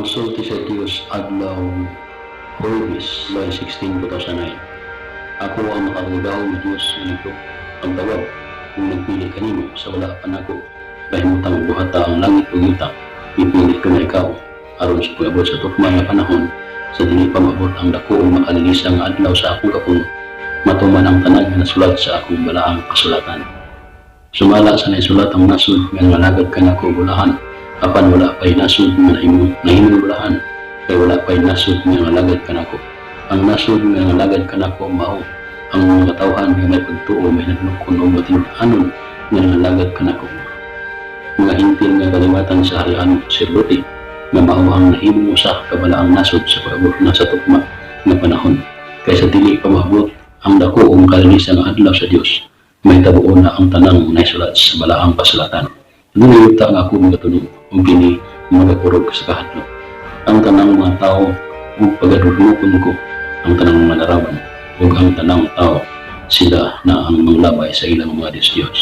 Mosulti sa Dios adlaw Huwebes, July 16, 2009. Ako ang makakagahom nga Dios nga nagtawag ug nagpili kanimo sa wala pa nako kahimutang buhata ang langit ug yuta. Gipili ko na ikaw aron sa pag-abot sa tukma nga panahon sa dili pa maabot ang dako ug makalilisa nga adlaw sa akong kapungot, matuman ang tanan nga nasulat sa akong balaang kasulatan. Sumala sa naisulat, ang nasod nga nangalagad kanako bulahan, apan wala pa'y nasod nga nahimong bulahan kay wala pa'y nasod nga nangalagad kanako. Ang nasod nga nangalagad kanako mao ang mga katawhan nga may pagtuo, mahinadlokon ug matinud-anon nga nangalagad kanako, mga Hentil nga kaliwatan sa harianong saserdote nga mao ang nahimong usa ka balaang nasod sa pag-abot na sa tukma nga panahon. Kay sa dili pa maabot ang dako ug makalilisa nga adlaw sa Dios, mahitabuon na ang tanang naisulat sa balaang kasulatan. Dunay yuta nga ako magatunog ug kini magakurog sa kahadlok. Ang tanang mga tao ug pagadudlokon ko ang tanang mga larawan ug ang tanang tao, sila na ang manglabay sa ilang mga Diyos-Diyos.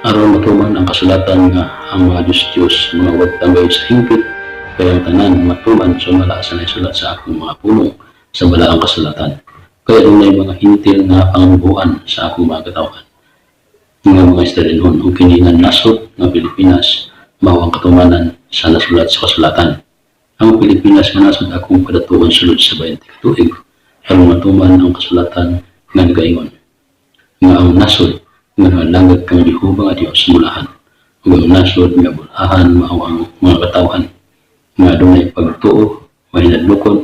Aron matuman ang kasulatan nga ang mga Diyos-Diyos mga wagtang gayud sa hingpit, kay ang tanan matuman sumala sa naisulat sa akong mga pulong sa balaang kasulatan. Kaya dunay mga Hentil nga pangamubuan sa akong mga katawhan nga mga Israelinhon, ug kini nga nasod nga Pilipinas mao ang katumanan sa nasulat sa kasulatan. Ang Pilipinas nga nasod akong padatuon sulod sa 20 ka tuig aron matuman ang kasulatan nga nagaingon nga ang nasod nga nangalagad kang Jehova nga Dios mulahan, ug ang nasod nga bulahan mao ang mga katawhan nga dunay pagtuo, mahinadlokon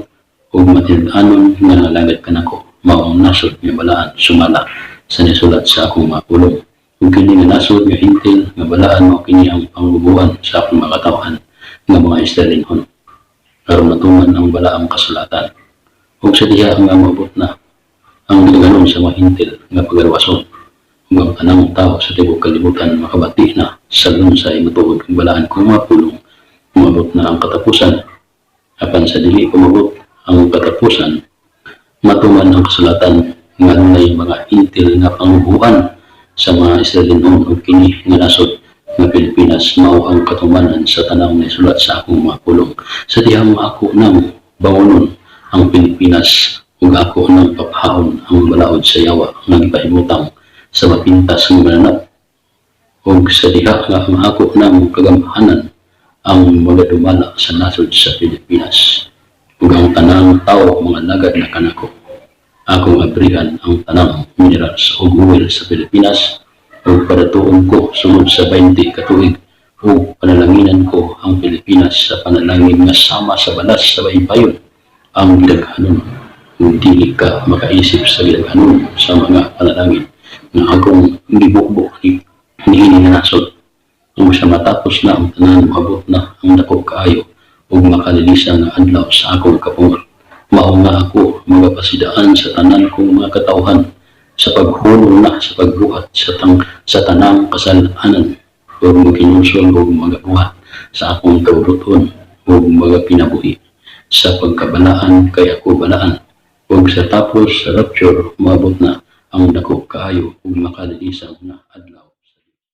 ug matinud-anon nga nangalagad kanako, mao ang nasod nga balaan sumala sa nisulat sa akong mga pulong. Ug kini nga nasod nga Hentil nga balaan, mao kini ang pangubuan sa akong mga katawhan nga mga Israelinhon aron matuman ang balaang kasulatan. Ug sa diha nga moabot na ang gidaghanon sa mga Hentil nga pagaluwason ug ang tanang tao sa tibuok kalibutan makabati na sa unsay matuod ug balaan kong mga pulong, moabot na ang katapusan. Apan sa dili pa moabot ang katapusan, matuman ang kasulatan nga dunay mga Hentil nga pangubuan sa mga Israelinhon, ug kini nga nasod nga Pilipinas mao ang katumanan sa tanang naisulat sa akong mga pulong. Sa dihang ako nang bangonon ang Pilipinas ug ako nang papahaon ang balaod sa yawa nga gipahimutang sa mapintas nga mananap, ug sa diha nga ang ako nang kagamhanan ang magadumala sa nasod sa Pilipinas ug ang tanang tawo mangalagad na kanako, akong abrihan ang tanang minerals ug oil sa Pilipinas ug padatuon ko sulod sa 20 ka tuig ug panalanginan ko ang Pilipinas sa panalangin nga sama sa balas sa baybayon ang gidaghanon, ug dili ka makaisip sa gidaghanon sa mga panalangin nga akong gibubo niini nga nasod. Ug sa matapos na ang tanan, moabot na ang dako kaayo ug makalilisa nga adlaw sa akong kapungot, mao nga ako magapasidaan sa tanan kong mga katawhan sa paghunong na sa pagbuhat sa tanang kasal-anan ug maghinulsol ug magabuhat sa akong kabubut-on ug magapinabuhi sa pagkabalaan, kay ako balaan. Ug sa tapos sa rapture, moabot na ang dako kaayo ug makalilisan nga adlaw.